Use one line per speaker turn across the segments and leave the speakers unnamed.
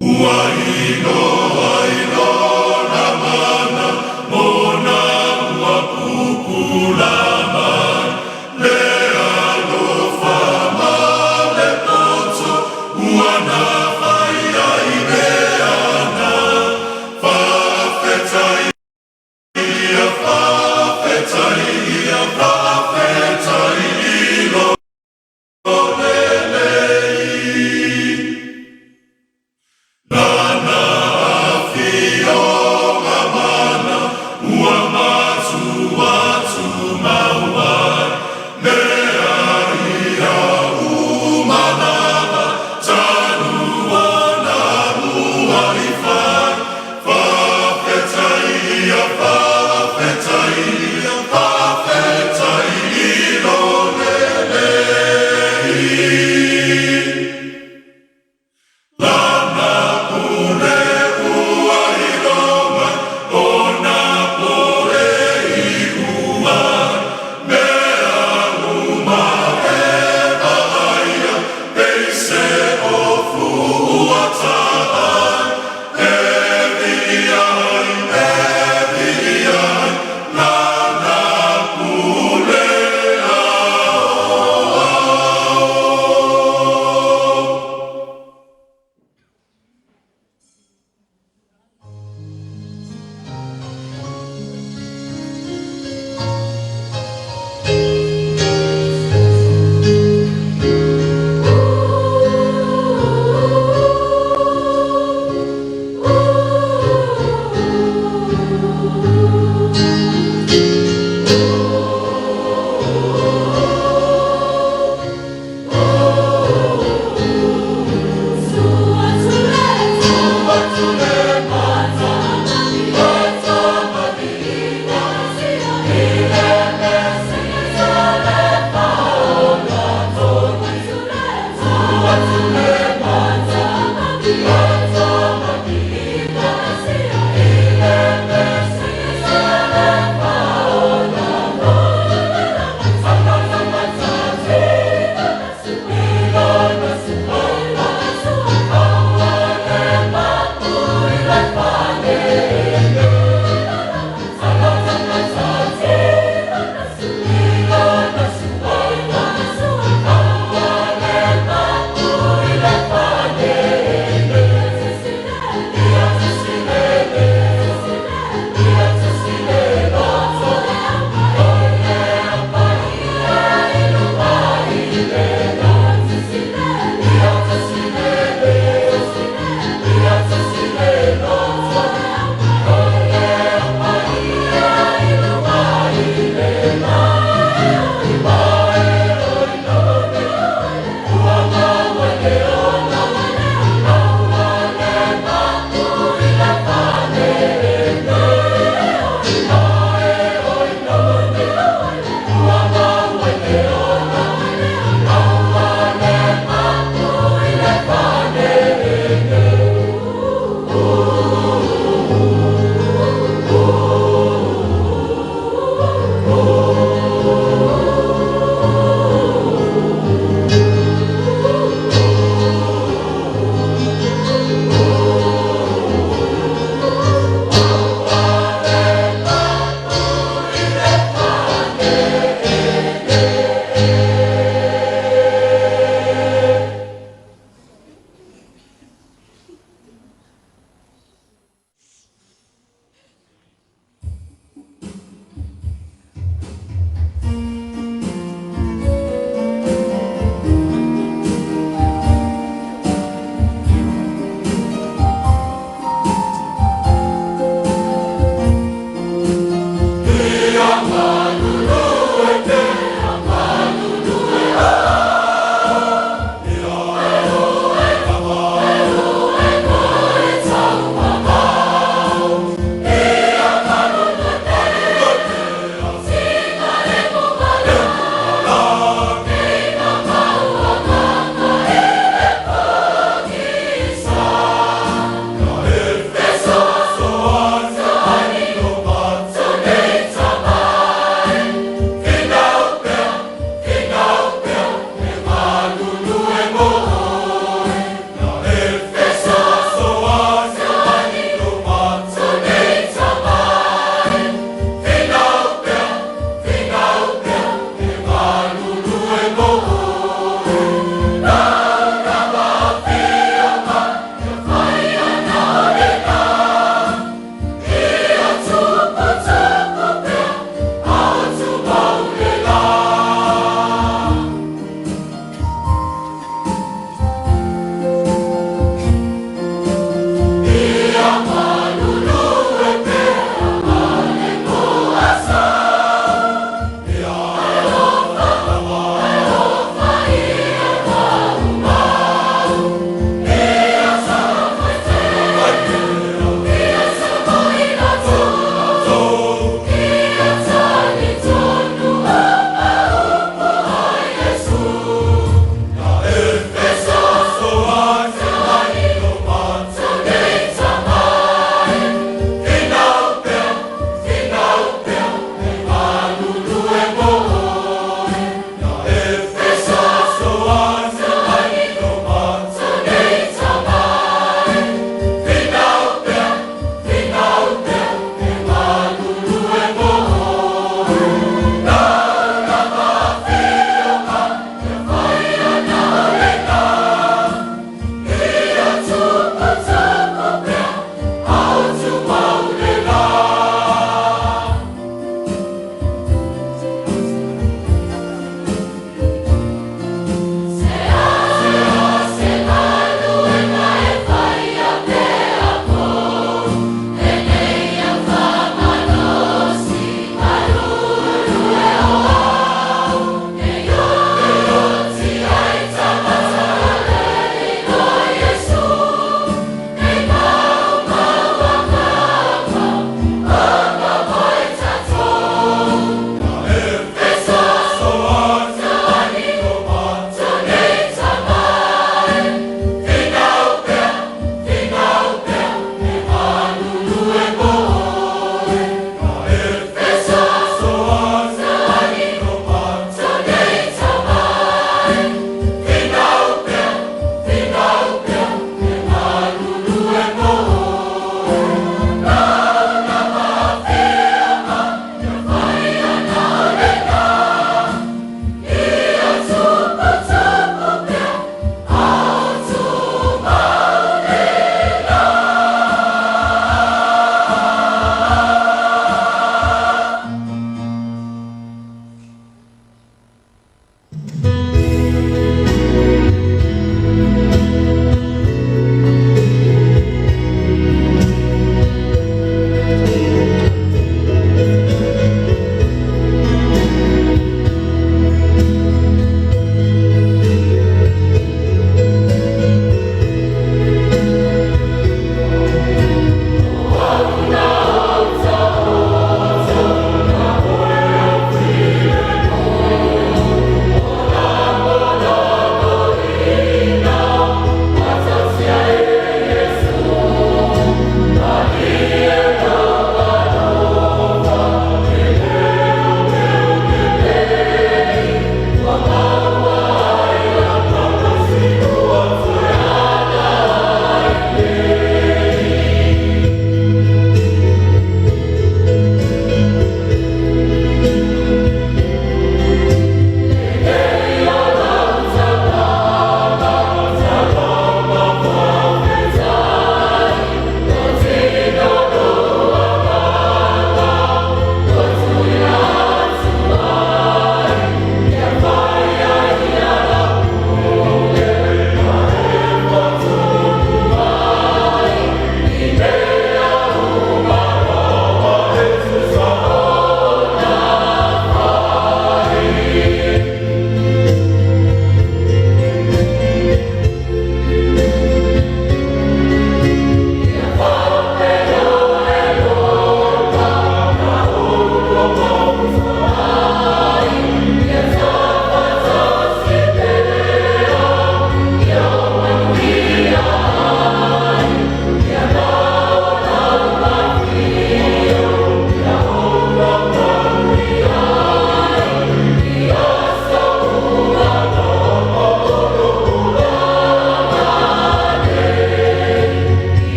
Ua iloa ai lona.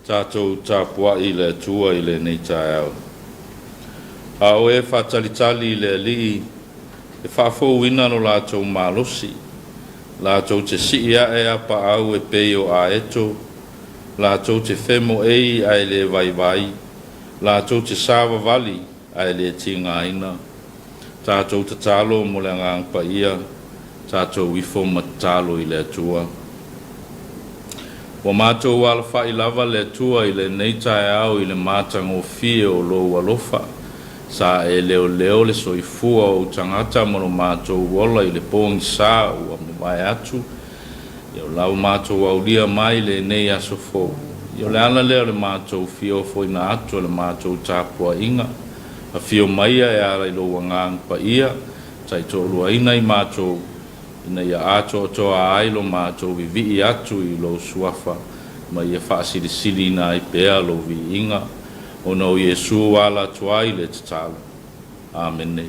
Tatou tapuai i le Atua i lenei taeao. A o e faatalitali i le Alii e faafouina lo latou malosi, latou te sii ae a paau e pei o aeto, latou te femoei ae le vaivai, latou te savavali ae le tigaina. Tatou tatalo mo le Agaga Paia, tatou ifo ma tatalo i le Atua. Ua matou alafai lava le Atua i lenei taeao i le matagofie o lou alofa. Sa e leoleo le soifua o ou tagata ma lo matou ola i le pogisa ua mavae atu. Ia o la ua matou aulia mai lenei aso fou. Ia o le ala lea o le matou fia ofoina atu o le matou tapuaiga. Afio maia e ala i lou Agaga Paia, taitoaluaina i matou, ina ia atoatoa ai lo matou vivii atu i lou suafa, ma ia faasilisiliina ai pea lou viiga, ona o Iesu ua ala atu ai le tatalo. Amene.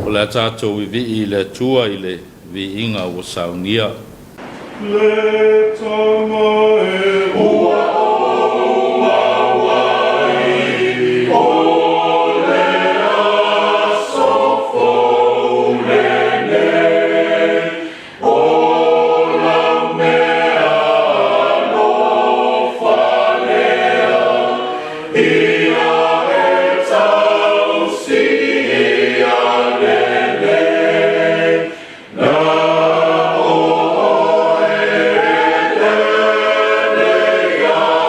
O le a tatou vivii i le Atua i le viiga ua saunia.
Le Tama e ua ou maua ai, o le aso fou lenei, o lau mea alofa lea, ia e tausia lelei, na o oe e lelei ai.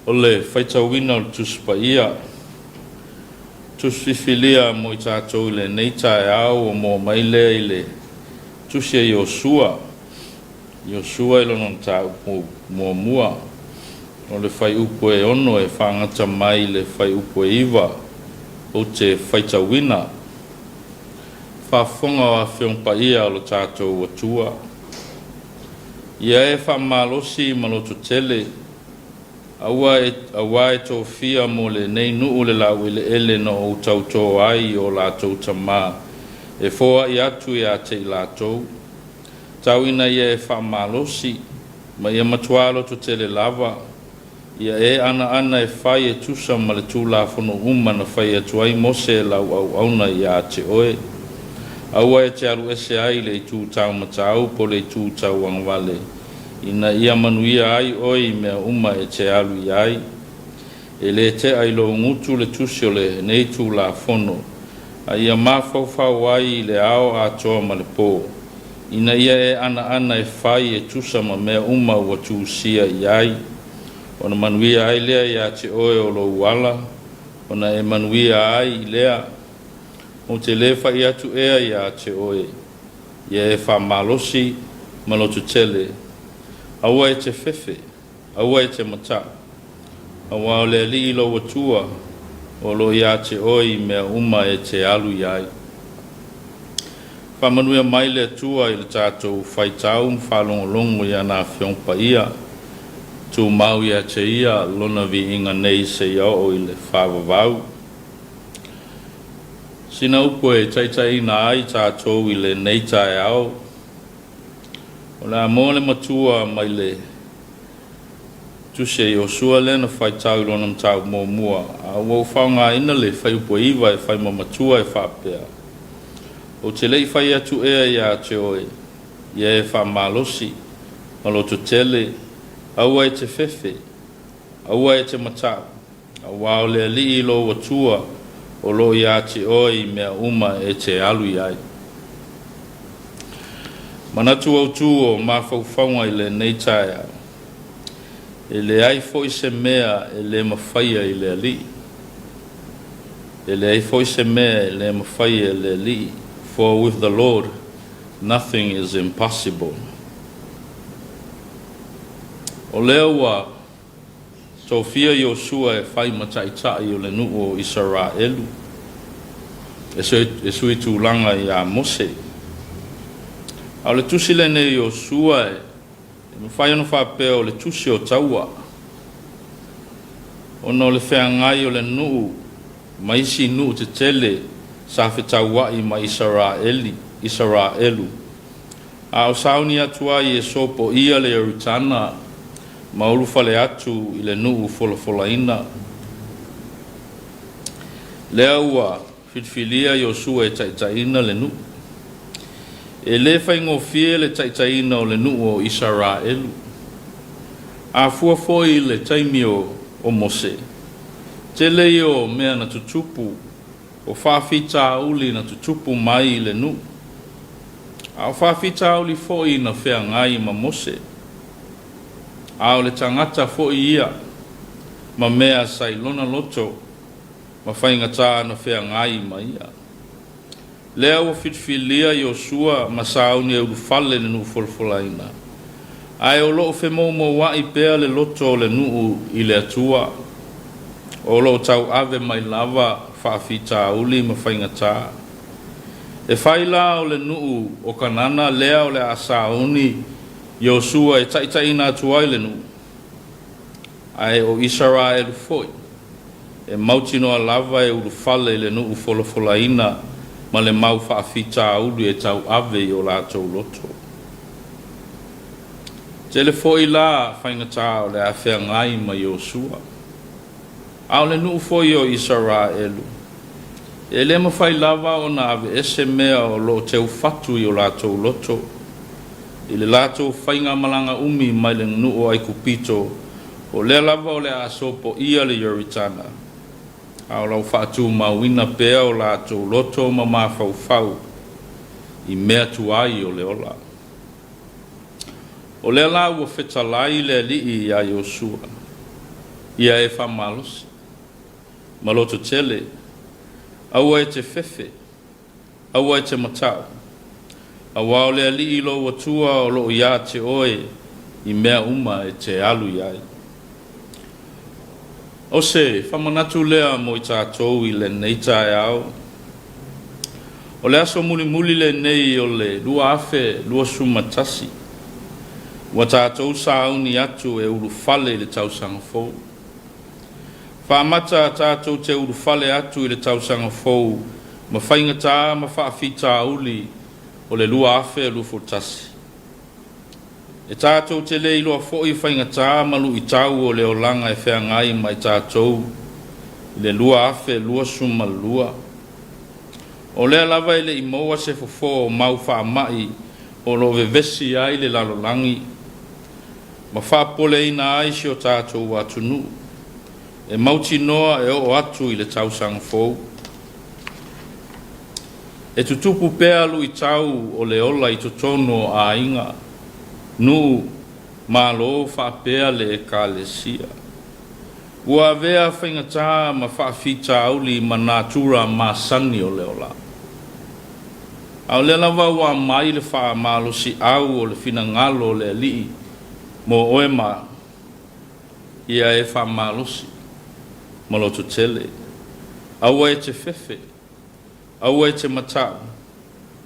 O le faitauina o le Tusi Paia, Tusi Fifilia mo i tatou i lenei taeao ua moa mai lea i le Tusi a Iosua, Iosua i lona mataupu muamua, o le fuaiupu e 6 e faagata mai i le fuaiupu e 9 ou te faitauina. Faafofoga o Afioga Paia o lo tatou Atua. Ia e faamalosi ma lototele, aua e, auā e tofia mo lenei nuu le laueleele na ou tautō ai i o latou tamā, e foai atu iā te i latou. Tau ina ia e faamalosi, ma ia matuā lototele lava, ia e anaana e fai e tusa ma le Tulafono uma na fai atu ai Mose lau auauna iā te oe. Aua e te alu ese ai i le itu taumatau po o le itu tauagavale, ina ia manuia ai oe i mea uma e te alu i ai. E lē tea i lou gutu le tusi o lenei Tulafono, a ia mafaufau ai i le ao atoa ma le pō, ina ia e anaana e fai e tusa ma mea uma ua tusia i ai, ona manuia ai lea iā te oe o lou ala, ona e manuia ai lea. Ou te lē fa'i atu ea iā te oe, ia e faamalosi ma lototele, aua e te fefe, aua e te mataʻu, auā o le Alii lou Atua o lo o iā te oe i mea uma e te alu i ai. Faamanuia mai le Atua i le tatou faitau ma faalogologo i ana Afioga Paia, tumau ia te Ia Lona viiga nei seia oo i le faavavau. Sina upu e taitaiina ai tatou i lenei taeao, o le a moa le matua mai le Tusi a Iosua lea na faitau i lona mataupu muamua, a ua ou faaaogaina le fuaiupu e 9 e fai ma matua e faapea, Ou te le i fai atu ea iā te oe, ia e faamalosi, ma lototele, aua e te fefe, aua e te mataʻu, auā o le Alii lou Atua o lo o iā te oe i mea uma e te alu i ai. Manatu autū o mafaufauga i lenei taeao, e leai foi se mea e lē mafaia i le Alii. E leai foi se mea e lē mafaia e le Alii, for with the Lord nothing is impossible. O lea ua tofia Iosua e fai ma taitai o le nuu o Isaraelu, e sui tulaga iā Mose. A o le tusi lenei o Iosua e mafai ona faapea o le tusi o taua, ona o le feagai o le nuu ma isi nuu tetele sa fetaua'i ma Isaraeli, Isaraelu, a o sauni atu ai e sopoia le Ioritana ma ulufale atu i le nuu folafolaina. Lea ua filifilia Iosua e taitaiina le nuu. E lē faigofie le taitaiina o le nuu o Isaraelu. A fua foi i le taimi o Mose, tele ia o mea na tutupu, o faafitauli na tutupu mai i le nuu, a o faafitauli foi na feagai ma Mose. A o le tagata foi ia ma mea sa i lona loto ma faigatā na feagai ma ia. Lea ua filifilia Iosua ma sauni e ulufale le nuu folafolaina, ae o loo femoumoua'i pea le loto o le nuu i le Atua. O loo tauave mai lava faafitauli ma faigatā. E fai la o le nuu o Kanana lea o le a sauni Iosua e taitaiina atu ai le nuu, ae o Isaraelu foi e mautinoa lava e ulufale i le nuu folafolaina ma le mau faafitauli e tauave i o latou loto. Tele foi la faigatā o le a feagai ma Iosua. A o le nuu foi o Isaraelu, e le mafai lava ona aveese mea o loo teufatu i o latou loto i le latou faigamalaga umi mai le nuu o Aikupito, o lea lava o le a sopoia le Ioritana, a o lau faatumauina pea o latou loto ma mafaufau i mea tuai o le ola. O lea la ua fetalai le Alii iā Iosua, ia e faamalosi, ma loto tele, aua e te fefe, aua e te mata'u, auā o le Alii lou Atua o loo iā te oe i mea uma e te alu i ai. O se faamanatu lea mo i tatou i lenei taeao. O le aso mulimuli lenei o le 2021, ua tatou sauni atu e ulufale i le tausaga fou. Faamata tatou te ulufale atu i le tausaga fou ma faigatā ma faafitauli o le 2021. E tatou te le iloa foi faigatā ma luitau o le olaga e feagai ma i tatou i le 2022. O lea lava e le i maua se fofo o mau faamai o loo vevesi ai le lalolagi ma faapopoleina ai si o tatou atunuu e mautinoa e oo atu i le tausaga fou. E tutupu pea luitau o le ola i totonu o aiga, nuu, malo faapea le ekalesia. Ua avea faigatā ma faafitauli ma natura masani o le ola. A o lea lava ua aumai le faamalosiau o le finagalo o le Alii mo oe ma ia e faamalosi ma loto tele. Aua e te fefe, aua e te mata'u,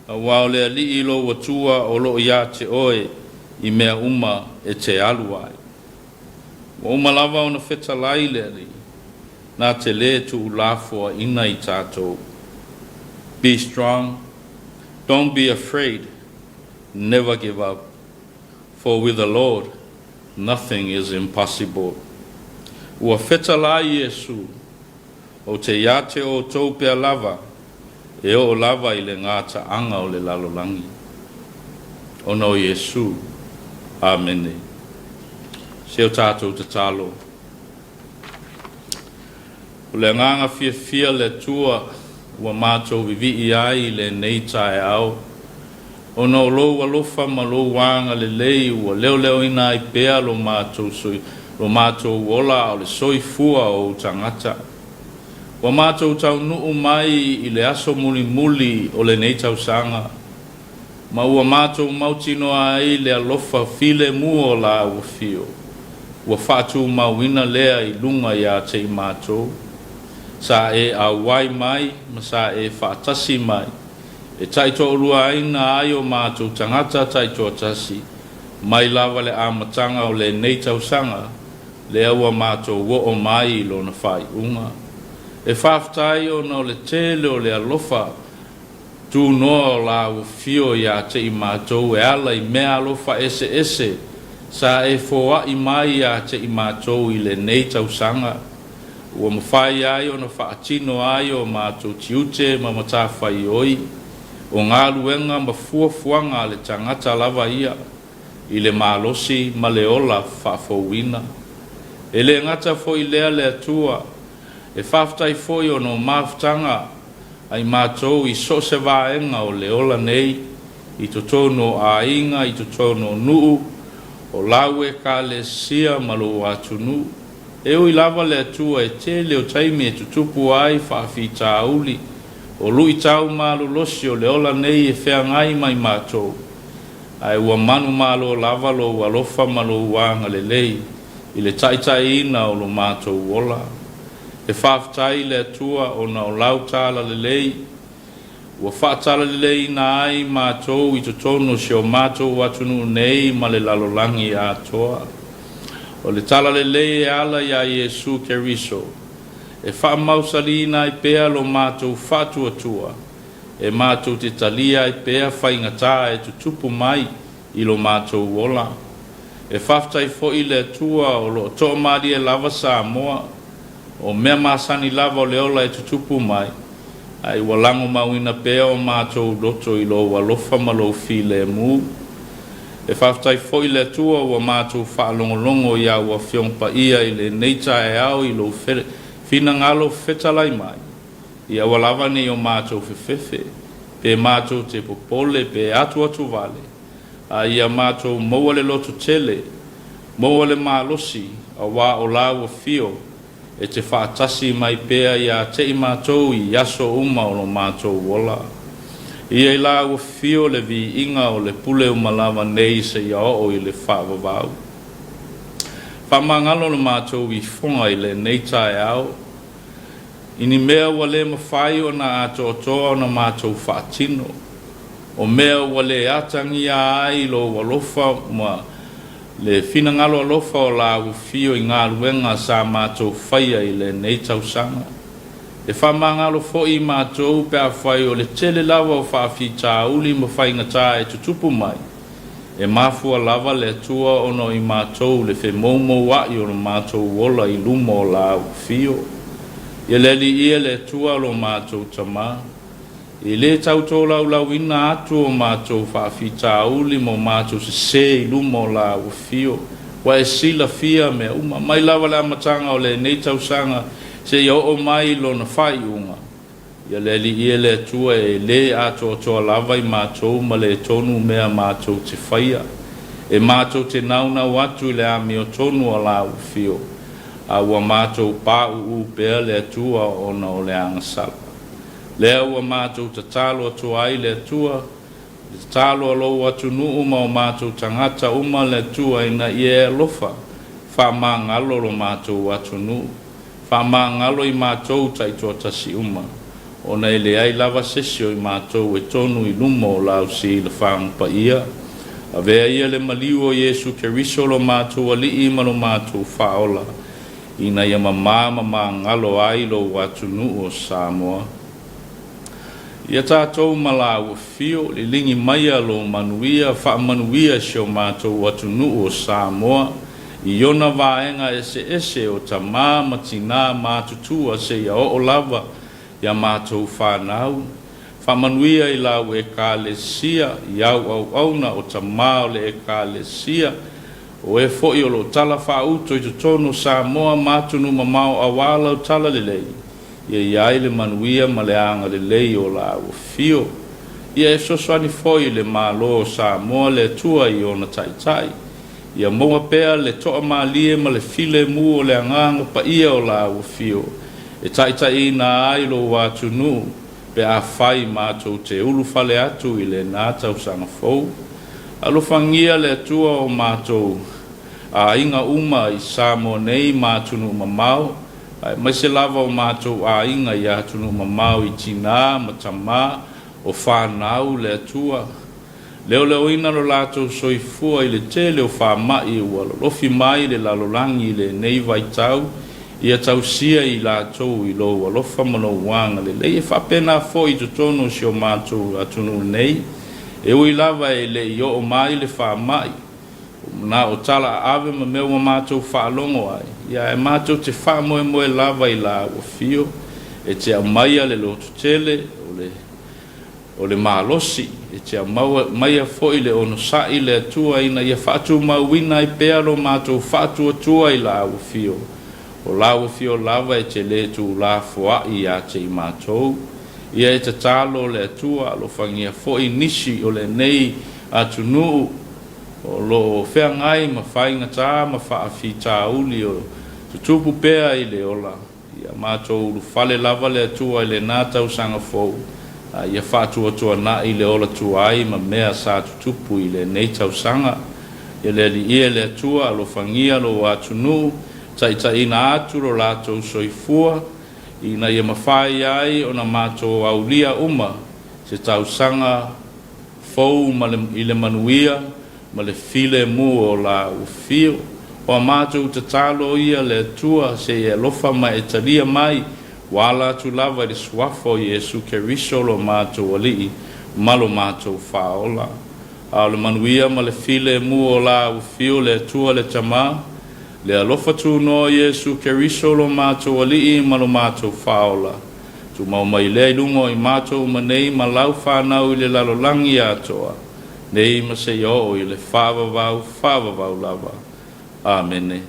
auā o le Alii lou Atua o loo iā te oe i mea uma e te alu ai. Ua uma lava ona fetalai le Alii, na te lē tuulafoaina i tatou. Be strong, don't be afraid, never give up, for with the Lord nothing is impossible. Ua fetalai Iesu, ou te iā te outou pea lava, e oo lava i le gataaga o le lalolagi. Ona o Iesu. Amene. Se o tatou tatalo. O le agaga fiafia le Atua ua matou vivii ai i lenei taeao, ona o lou alofa ma lou agalelei ua leoleoina ai pea lo matou, lo matou ola a o le soifua o ou tagata. Ua matou taunuu mai i le aso mulimuli o lenei tausaga, ma ua matou mautinoa ai le alofa filemu o lau afio, ua faatumauina lea i luga iā te i matou. Sa e auai mai ma sa e faatasi mai, e taitoaluaina ai o matou tagata taitoatasi, mai lava le amataga o lenei tausaga, lea ua matou oo mai i lona faaiuga. E faafetai ona o le tele o le alofa tunoa o lau afio iā te i matou e ala i mea alofa eseese sa e foai mai iā te i matou i lenei tausaga, ua mafai ai ona faatino ai o matou tiute ma matafaioi o galuega ma fuafuaga a le tagata lava ia i le malosi ma le ola faafouina. E le gata foi lea le Atua, e faafetai foi ona o mafutaga ai matou i so o se vaega o le ola nei, i totonu o aiga, i totonu o nuu, o lau ekalesia ma lou atunuu. E ui lava le Atua e tele o taimi e tutupu ai faafitauli O luʻitau malolosi o le ola nei e feagai ma i matou, ae ua manumalo lava lou alofa ma lou agalelei i le taitaiina o lo matou ola. E faafetai i le Atua ona o lau talalelei ua faatalaleleiina ai matou i totonu o si o matou atunuu nei ma le lalolagi atoa. O le talalelei e ala iā Iesu Keriso e faamausaliina ai pea lo matou faatuatua e matou te talia ai pea faigata e tutupu mai i lo matou ola. E faafetai foi i le Atua o lo o toamalie lava Samoa, o mea masani lava o le ola e tutupu mai, ae ua lagomauina pea o matou loto i lou alofa ma lou filemu. E faafetai foi i le Atua ua matou faalogologo i au Afioga Paia i lenei taeao i lou finagalo fetalai mai, ia aua lava ne i o matou fefefe, pe matou te popole pe atuatuvale, a ia matou maua le lototele, maua le malosi, auā o lau afio e te faatasi mai pea iā te i matou i aso uma o lo matou ola. Ia i lau afio le viiga o le pule uma lava nei seia oo i le faavavau. Faamagalo lo matou ifoga i lenei taeao, i ni mea ua le mafai ona atoatoa ona matou faatino, o mea ua le atagia ai lou alofa ma le finagalo alofa o lau afio i galuega sa matou faia i lenei tausaga. E faamagalo foi i matou pe afai o le tele lava o faafitauli ma faigata e tutupu mai, e mafua lava le Atua ona o i matou le femoumouaʻi o lo matou ola i luma o lau afio. Ia le Alii e le Atua lo matou Tamā, e lē tau tolaulaauina atu o matou faafitauli ma o matou sesē i luma o lau afio, ua e silafia mea uma, mai lava le amataga o lenei tausaga seia oo mai i lona faaiuga. Ia le Alii e le Atua, e lē atoatoa lava i matou ma le tonu mea matou te faia, e matou te naunau atu i le amiotonu o lau afio, a ua matou paʻuʻu pea le Atua ona o le agasala. Lea ua matou tatalo atu ai le Atua, le tatalo a lou atunuu ma o matou tagata uma le Atua ina ia e alofa, faamagalo lo matou atunuu, faamagalo i matou taitoatasi uma, ona e leai lava se isi o i matou e tonu i luma o lau silafaga paia. Avea ia le maliu o Iesu Keriso lo matou Alii ma lo matou Faaola, ina ia mamā ma magalo ai lou atunuu o Samoa. Ia tatou ma lau afio, liligi maia lou manuia, faamanuia si o matou atunuu o Samoa, i ona vaega eseese o tamā ma tinā matutua seia oo lava iā matou fanau. Faamanuia i lau Ekalesia, i au auauna o tamā o le Ekalesia, o e foi o lo o talafaauto i totonu o Samoa ma atunuu mamao auā lau talalelei, ia i ai le manuia ma le agalelei o lau afio. Ia e fesoasoani foi i le Malo o Samoa le Atua i ona taitai, ia maua pea le toamalie ma le filemu o le Agaga Paia o lau afio e taitaiina ai lou atunuu pe afai matou te ulufale atu i lenā tausaga fou. Alofagia le Atua o matou aiga uma i Samoa nei ma atunuu mamao, aemaise lava o matou aiga i atunuu mamao i tinā ma tamā o fanau le Atua. Leoleoina lo latou soifua i le tele o faamaʻi ua lolofi mai le lalolagi i lenei vaitau, ia tausia i latou i lou alofa ma lou agalelei. E faapena foi i totonu o si o matou atunuu nei, e ui lava e le i oo mai le faamaʻi, na o tala aave ma mea ua matou faalogo ai, ia ae matou te faamoemoe lava i lau afio e te aumaia le lototele o le o le malosi, e te aumaia foi le onosaʻi le Atua ina ia faatumauina ai pea lo matou faatuatua i lau afio. O lau afio lava e te lē tuulafoaʻi iā te i matou. Ia e tatalo le Atua, alofagia foi nisi o lenei atunuu o lo o feagai ma faigata ma faafitauli o tutupu pea i le ola. Ia matou ulufale lava le Atua i lenā tausaga fou, a ia faatuatuanai le ola tuai ma mea sa tutupu i lenei tausaga. Ia le Alii e le Atua, alofagia lou atunuu, taitaiina atu lo latou soifua, ina ia mafai ai ona matou aulia uma se tausaga fou ma le, i le manuia ma le filemu o lau Afio. O a matou tatalo ia le Atua, se i alofa ma e talia mai, ua ala atu lava i le suafa o Iesu Keriso lo matou Alii ma lo matou Faaola. A o le manuia ma le filemu o lau Afio le Atua le Tamā, le alofa tunoa o Iesu Keriso lo matou Alii ma lo matou Faaola, tumau mai lea i luga o i matou uma nei ma lau fanau i le lalolagi atoa, nei ma seia oo i le faavavau faavavau lava. Amene.